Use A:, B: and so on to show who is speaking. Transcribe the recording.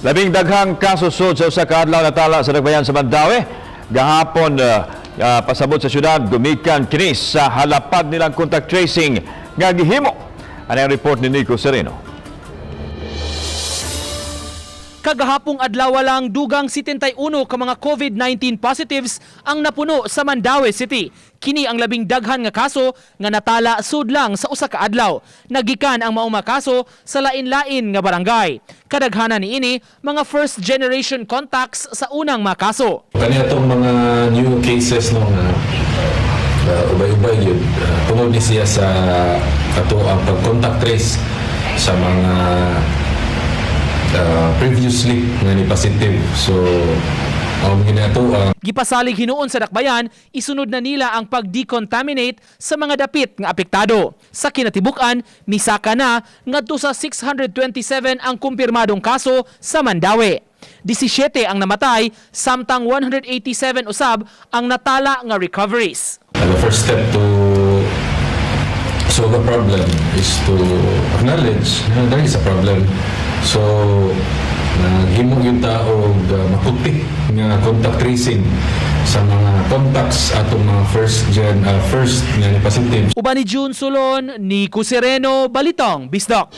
A: Labing daghang kaso sud sa usa ka adlaw natala sa dakbayan sa Mandaue. Gahapon pasabot sa syudad gumikan kini sa halapad nilang contact tracing nga gihimo. Ano ang report ni Nico Sereno?
B: Kagahapong adlaw lang, dugang 71 ka mga COVID-19 positives ang napuno sa Mandaue City. Kini ang labing daghan nga kaso nga natala sudlang sa usa ka adlaw. Nagikan ang maong mga kaso sa lain-lain nga barangay. Kadaghanan niini mga first generation contacts sa unang mga kaso.
C: Kani atong mga new cases, no, nga ubay-ubay yun. Tungod ni siya sa ato ang pag-contact trace sa mga previously nga ni positive. So ang ginato ang
B: Gipasalig hinuon sa dakbayan, isunod na nila ang pag-decontaminate sa mga dapit nga apektado. Sa kinatibuk-an, misaka na ngadto sa 627 ang kumpirmadong kaso sa Mandaue. 17 ang namatay, samtang 187 usab ang natala nga recoveries.
C: The first step to solve a problem is to acknowledge na there is a problem. So, naghimo yung tao og maputi nga contact tracing sa mga contacts atong mga first nga ni positive.
B: Uban ni June Solon, Nico Sereno, Balitang Bisdak.